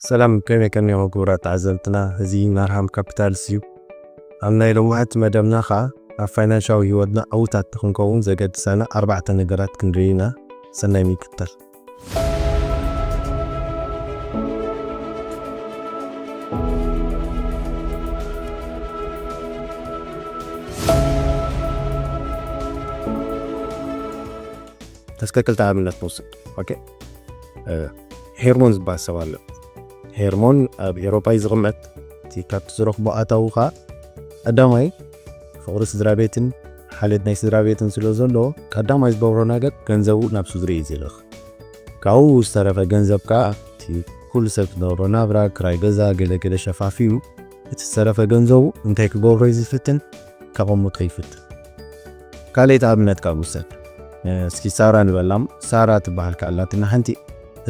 ሰላም፣ ከመይ ቀኒኹም ክቡራት ተዓዘብትና? እዚ ናርሃም ካፒታልስ እዩ። ኣብ ናይ ሎማዓንቲ መደብና ኸዓ ኣብ ፋይናንሻዊ ህይወትና ዕዉታት ንኽንከውን ዘገድሰና ኣርባዕተ ነገራት ክንርኢ ኢና። ሰናይ ምክትታል። እስከ ክልተ ኣብነት ንውሰድ። ኦኬ፣ ሄርሞን ዝበሃል ሰብ ኣሎ። ሄርሞን ኣብ ኤሮፓ እዩ ዝቕመጥ። እቲ ካብቲ ዝረኽቦ ኣታዊ ኸዓ ቀዳማይ ፍቕሪ ስድራ ቤትን ሓልዮት ናይ ስድራ ቤትን ስለ ዘለዎ፣ ቀዳማይ ዝገብሮ ነገር ገንዘቡ ናብ ስድርኡ እዩ ዝልእኽ። ካብኡ ዝተረፈ ገንዘብ ከኣ እቲ ኩሉ ሰብ ዝነብሮ ናብራ፣ ክራይ ገዛ፣ ገለ ገለ ሸፋፊኡ፣ እቲ ዝተረፈ ገንዘቡ እንታይ ክገብሮ እዩ ዝፍትን? ከቐምጦ ይፍትን። ካልኣይቲ ኣብነት ካብ ውሰድ። እስኪ ሳራ ንበላ። ሳራ ትበሃል ከኣ ኣላትና ሓንቲ።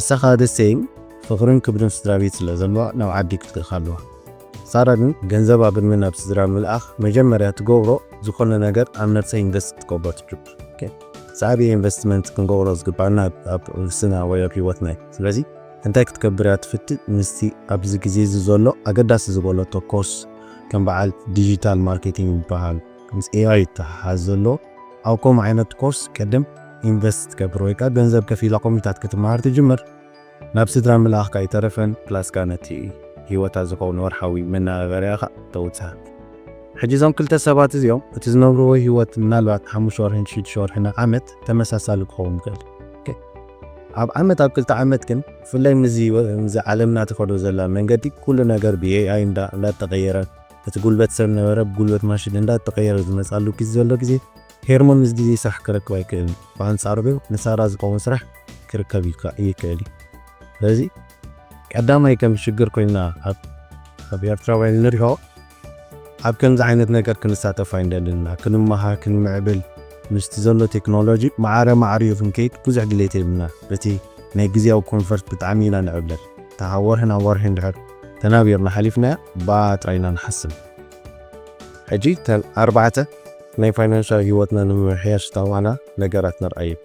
እሳ ከኣ ደሰይም ፍቕርን ክብርን ስድራ ቤት ስለ ዘለዋ ናብ ዓዲ ክትልእኽ ኣለዋ። ሳራ ግን ገንዘብ ኣብ ቅድሚ ናብ ስድራ ምልኣኽ መጀመርያ ትገብሮ ዝኾነ ነገር ኣብ ነብሳ ኢንቨስት ክትገብሮ ትጅምር። ኦኬ። ዝዓበየ ኢንቨስትመንት ክንገብሮ ዝግባና ኣብ ርእስና ወይ ኣብ ህይወትና እዩ። ስለዚ እንታይ ክትገብር እያ ትፍትን? ምስቲ ኣብዚ ግዜ እዚ ዘሎ ኣገዳሲ ዝበለቶ ኮርስ ከም በዓል ዲጂታል ማርኬቲንግ ይበሃል፣ ምስ ኤኣይ ይተሓሓዝ ዘሎ፣ ኣብ ከምኡ ዓይነት ኮርስ ቅድም ኢንቨስት ትገብር ወይ ከኣ ገንዘብ ከፊላ ኮሚታት ክትመሃር ትጅምር። ናብ ስድራ ምልኣኽ ከኣ ኣይተረፈን፣ ፕላስ ከኣ ነቲ ህይወታ ዝኸውን ወርሓዊ መነባበሪኣ ከኣ ተውጽኣ። ሕጂ እዞም ክልተ ሰባት እዚኦም እቲ ዝነብርዎ ህይወት ምናልባት ሓሙሽተ ወርሕን ሽዱሽተ ወርሕን ዓመት ተመሳሳሊ ክኸውን ይኽእል። ኦኬ። ኣብ ዓመት፣ ኣብ ክልተ ዓመት ግን፣ ብፍላይ ምስዚ፣ ምስዚ ዓለምና ትኸዶ ዘላ መንገዲ፣ ኩሉ ነገር ብኤኣይ እንዳ-፣ እንዳተቐየረ፣ እቲ ጉልበት ሰብ ነበረ ብጉልበት ማሽን እንዳተቐየረ ዝመጻሉ ግዜ ዘሎ ግዜ፣ ሄርሞን ምስ ግዜ ስራሕ ክረክብ ኣይክእልን። ብኣንጻሩ ግን ንሳራ ዝኸውን ስራሕ ክርከብ ይከ-፣ ይክእል እዩ። ስለዚ ቀዳማይ ከም ሽግር ኮይና ኣብ፣ ኣብ ኤርትራውያን ንሪኦ፣ ኣብ ከምዚ ዓይነት ነገር ክንሳተፍ ኣይንደልን ኢና። ክንመሃር፣ ክንምዕብል፣ ምስቲ ዘሎ ቴክኖሎጂ ማዕረ ማዕሪኡ ክንከይድ ብዙሕ ድሌት የብልና። በቲ ናይ ግዜያዊ ኮንፈርት ብጣዕሚ ኢና ንዕብለል። እታ ካብ ወርሒ ናብ ወርሒ እንድሕር ተናቢርና ሓሊፍናያ፣ ብኣ ጥራይ ኢና ንሓስብ። ሕጂ እተን ኣርባዕተ ናይ ፋይናንሻል ህይወትና ንምምሕያሽ ዝጠቕማና ነገራት ንርኣየን።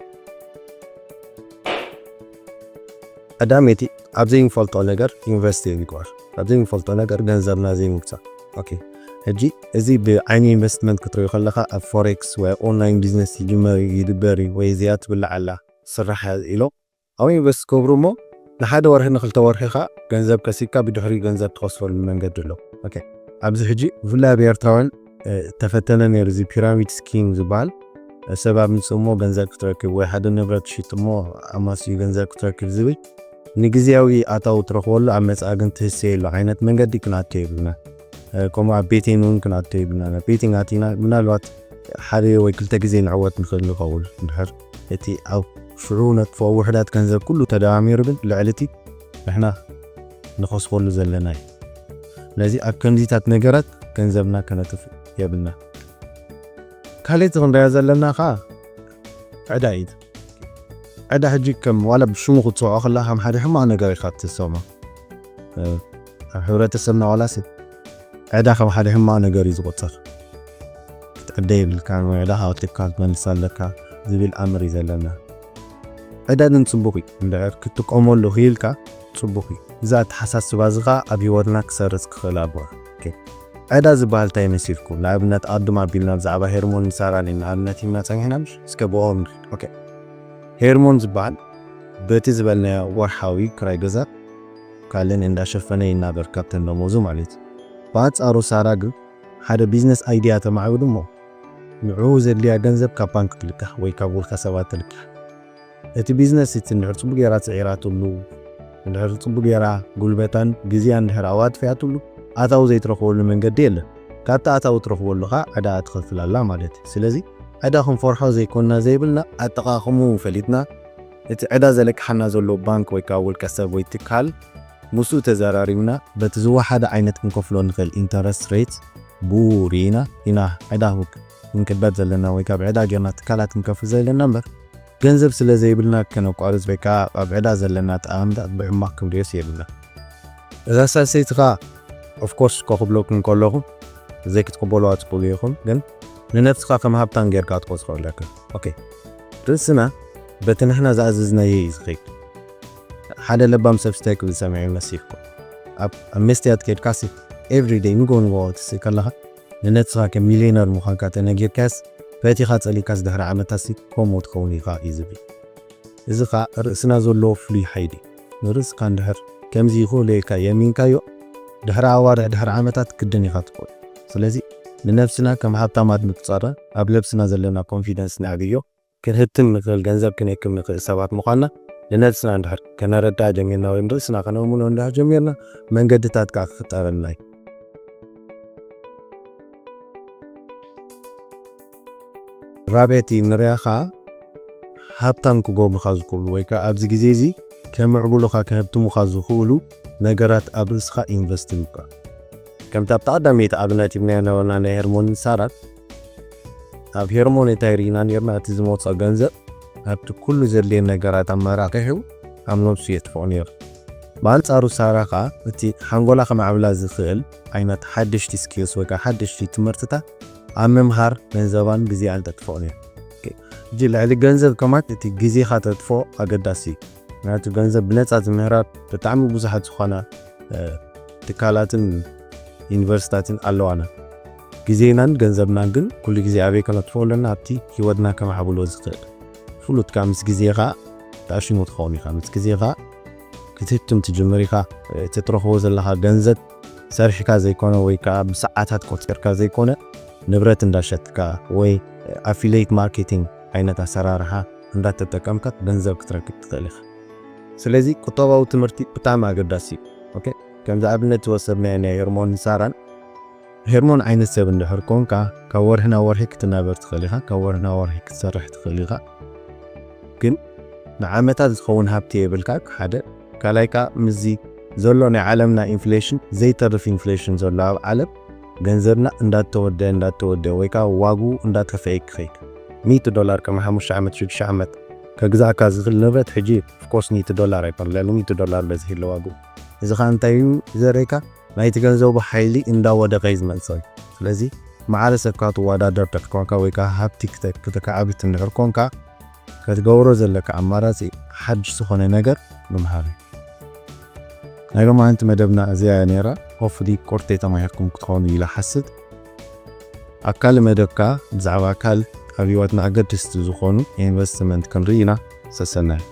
ቀዳመይቲ፣ ኣብ ዘይንፈልጦ ነገር ኢንቨስት ዘይምግባር፣ ኣብ ዘይንፈልጦ ነገር ገንዘብና ዘይምውጻእ። ኦኬ፣ ሕጂ እዚ ብዓይኒ ኢንቨስትመንት ክትሪኦ ከለኻ፣ ኣብ ፎሬክስ ወይ ኦንላይን ቢዝነስ ይጅመር እዩ፣ ይድበር እዩ፣ ወይ እዚኣ ትብላዕ ኣላ፣ ስራሕ ኢሎም ኣብኡ ኢንቨስት ክገብሩ እሞ፣ ንሓደ ወርሒ ንክልተ ወርሒ ኸኣ ገንዘብ ከሲብካ ብድሕሪኡ ገንዘብ ትኸስረሉ መንገዲ ኣሎ። ኦኬ፣ ኣብዚ ሕጂ ብፍላይ ኣብ ኤርትራውያን፣ እ፣ ተፈተነ ነይሩ እዚ ፒራሚድ ስኪም ዝበሃል። ሰብ ኣብ ምጽእ እሞ ገንዘብ ክትረክብ ወይ ሓደ ንብረት ሽጥ እሞ ኣማስዩ ገንዘብ ክትረክብ ዝብል ንግዜያዊ ኣታዊ ትረኽበሉ ኣብ መጻኢ ግን ትህሰየሉ ዓይነት መንገዲ ክንኣቱ የብልና። እ፣ ከምኡ ኣብ ቤቲንግ እውን ክንኣቱ የብልና። ናብ ቤቲንግ ኣቲና ምናልባት ሓደ ወይ ክልተ ግዜ ንዕወት ንኽእል ንኸውን። እንድሕር እቲ ኣብ ሽዑ ነጥፍኦ ውሕዳት ገንዘብ ኩሉ ተደማሚሩ ግን ልዕሊ እቲ ንሕና ንኸስበሉ ዘለና እዩ። ስለዚ ኣብ ከምዚታት ነገራት ገንዘብና ከነጥፍ የብልና። ካልኣይቲ ክንሪኣ ዘለና ኸዓ ዕዳ እዩ። ዕዳ ሕጂ ከም ዋላ ብሽሙ ክትሰምዖ ከለኻ ከም ሓደ ሕማቕ ነገር ኢኻ እትሰምዖ። እ፣ ኣብ ሕብረተሰብና ዋላስ ዕዳ ከም ሓደ ሕማቕ ነገር እዩ ዝቑጸር። ክትዕደ የብልካን ወይ ዕዳ ካብ ትካል ትመልስ ኣለካ ዝብል ኣምር እዩ ዘለና። ዕዳ ግን ጽቡቕ እዩ። እንድሕር ክትጥቀመሉ ክኢልካ ጽቡቕ እዩ። እዚ ኣተሓሳስባ እዚ ኸኣ ኣብ ህይወትና ክሰርጽ ክኽእል ኣለዎ። ኦኬ። ዕዳ ዝበሃል እንታይ መሲልኩም? ንኣብነት ኣዱም ኣቢልና ብዛዕባ ሄርሞን ንሳራን ኢና ንኣብነት ሂብና ጸኒሕና ምሽ? እስከ ብኦም ንኺድ። ኦኬ። ሄርሞን ዝበሃል በቲ ዝበልናዮ ወርሓዊ ክራይ ገዛ ካልእን እንዳሸፈነ ይናበር ካብተን ደሞዙ ማለት እዩ። ብኣንጻሩ ሳራ ግን ሓደ ቢዝነስ ኣይድያ ተማዕብሉ እሞ ንዕኡ ዘድልያ ገንዘብ ካብ ባንክ ትልቃሕ ወይ ካብ ውልቀ ሰባት ትልቃሕ። እቲ ቢዝነስ እቲ እንድሕር ጽቡቅ ጌራ ጽዒራትሉ፣ እንድሕር ጽቡቅ ጌራ ጉልበታን ግዜኣን እንድሕር ኣዋጥፊኣትሉ፣ ኣታዊ ዘይትረኽበሉ መንገዲ የለን። ካብቲ ኣታዊ ትረኽበሉ ኸኣ ዕዳኣ ትኸፍል ኣላ ማለት እዩ። ስለዚ ዕዳ ክንፈርሖ ዘይኮንና ዘይብልና፣ ኣጠቓቕምኡ ፈሊጥና፣ እቲ ዕዳ ዘለቅሓና ዘሎ ባንክ ወይ ከኣ ውልቀ ሰብ ወይ ትካል ምስኡ ተዘራሪብና በቲ ዝወሓደ ዓይነት ክንከፍሎ ንኽእል ኢንተረስት ሬት ብኡ ርኢና ኢና ዕዳ ክንቅበል ዘለና ወይ ካብ ዕዳ ጌርና ትካላት ክንከፍል ዘለና እምበር፣ ገንዘብ ስለ ዘይብልና ከነቋርጽ ወይ ከኣ ኣብ ዕዳ ዘለና ጠቓምታት ብሕማቕ ክንርእዮስ የብልና። እዛ ሳልሰይቲ ከኣ ኦፍኮርስ እኮ ክብለኩም ከለኹ ዘይክትቅበልዋ ትኽእሉ ኢኹም፣ ግን ንነብስኻ ከም ሃብታም ጌርካ ትቆጽሮ ኣለካ። ኦኬ፣ ርእስና በቲ ንሕና ዝኣዘዝናዮ እዩ ዝኸይድ። ሓደ ለባም ሰብ ስታይ ክብል ሰሚዐ ይመስልኩም። ኣብ ኣብ መስትያት ከድካሲ everyday ንጎ ንጎ ትስእ ከለኻ ንነብስኻ ከም ሚሊዮነር ምዃንካ ተነጊርካስ ፈቲኻ ጸሊካስ ድሕሪ ዓመታሲ ከምኡ ትኸውን ኢኻ እዩ ዝብል። እዚ ኸኣ ርእስና ዘለዎ ፍሉይ ሓይሊ እዩ። ንርእስኻ እንድሕር ከምዚ ይኽእሎ ኢልካ የሚንካዮ ድሕሪ ኣዋርሕ ድሕሪ ዓመታት ክድን ኢኻ ትኽእል። ስለዚ ንነብስና ከም ሃብታማት ንቁጸራ፣ ኣብ ነብስና ዘለና ኮንፊደንስ ነዕብዮ። ክንህትም ንኽእል ገንዘብ ክነክም ንኽእል ሰባት ምዃንና ንነብስና እንድሕር ከነረድኣ ጀሚርና ወይ ንርእስና ከነእምኖ እንድሕር ጀሚርና መንገድታት ከዓ ክፍጠረልና እዩ። ራብዐይቲ ንሪኣ ከዓ ሃብታም ክገብሩኻ ዝኽእሉ ወይ ከዓ ኣብዚ ግዜ እዚ ከምዕብሉኻ ከህብትሙኻ ዝኽእሉ ነገራት ኣብ ርእስኻ ኢንቨስት ምግባር። ከምቲ ኣብቲ ቀዳመይቲ ኣብነት ሂብናዮ ነበርና ናይ ሄርሞንን ሳራን፣ ኣብ ሄርሞን እንታይ ርኢና ነርና? እቲ ዝመጾ ገንዘብ ኣብቲ ኩሉ ዘድልየን ነገራት ኣመራቂሑ ኣብ ነብሱ የጥፍኦ ነይሩ። ብኣንጻሩ ሳራ ከኣ እቲ ሓንጎላ ከማዕብላ ዝኽእል ዓይነት ሓደሽቲ ስኪልስ ወይ ከዓ ሓደሽቲ ትምህርትታት ኣብ ምምሃር ገንዘባን ግዜኣን ተጥፍኦ ነይሩ። ሕጂ ልዕሊ ገንዘብ ከማን እቲ ግዜኻ ተጥፍኦ ኣገዳሲ እዩ። ምክንያቱ ገንዘብ ብነጻ ዝምህራ ብጣዕሚ ብዙሓት ዝኾና ትካላትን ዩኒቨርሲታትን ኣለዋና። ግዜናን ገንዘብናን ግን ኩሉ ግዜ ኣበይ ከነጥፍኦ ኣለና? ኣብቲ ህይወትና ከማዕብሎ ዝኽእል ፍሉጥካ ምስ ግዜኻ ተኣሽሙ ትኸውን ኢኻ። ምስ ግዜኻ ክትህትም ትጅምር ኢኻ። እቲ ትረኽቦ ዘለኻ ገንዘብ ሰሪሕካ ዘይኮነ ወይ ከዓ ብሰዓታት ቆፂርካ ዘይኮነ ንብረት እንዳሸጥካ ወይ ኣፊሌት ማርኬቲንግ ዓይነት ኣሰራርሓ እንዳተጠቀምካ ገንዘብ ክትረክብ ትኽእል ኢኻ። ስለዚ ቁጠባዊ ትምህርቲ ብጣዕሚ ኣገዳሲ እዩ። ኦኬ፣ ከምዚ ኣብነት ዝወሰድናዮ ናይ ሄርሞን ሳራን ሄርሞን ዓይነት ሰብ እንድሕር ኮንካ ካብ ወርሒ ናብ ወርሒ ክትናበር ትኽእል ኢኻ፣ ካብ ወርሒ ናብ ወርሒ ክትሰርሕ ትኽእል ኢኻ። ግን ንዓመታት ዝኸውን ሃብቲ የብልካ ሓደ ካልኣይ ከዓ ምስዚ ዘሎ ናይ ዓለምና ኢንፍሌሽን ዘይተርፍ ኢንፍሌሽን ዘሎ ኣብ ዓለም ገንዘብና እንዳተወደ እንዳተወደ ወይ ከዓ ዋግኡ እንዳጠፍአ ክኸይድ ሚእቲ ዶላር ከም ሓሙሽተ ዓመት ሽዱሽተ ዓመት ከግዛእካ ዝኽእል ንብረት ሕጂ ኦፍኮርስ ሚእቲ ዶላር ኣይኮነ ልዕሊ ሚእቲ ዶላር በዝሒ ኣለዋግኡ። እዚ ከዓ እንታይ እዩ ዘርእካ? ናይቲ ገንዘቡ ሓይሊ እንዳወደቀ እዩ ዝመፅእ። ስለዚ ማዕረ ሰብካ ትወዳደር ተትኮንካ ወይ ከዓ ሃብቲ ክተካዕብት እንድሕር ኮንካ ከትገብሮ ዘለካ ኣማራፂ ሓድሽ ዝኾነ ነገር ምምሃር እዩ። ናይ ሎማዓንቲ መደብና እዚኣ እያ ነይራ። ሆፍሊ ቁርተይ ተማሂርኩም ክትኾኑ ኢለ ሓስብ። ኣብ ካልእ መደብካ ብዛዕባ ካልእ ኣብ ህይወትና ኣገደስቲ ዝኾኑ ኢንቨስትመንት ክንርኢ ኢና። ሰሰናዩ።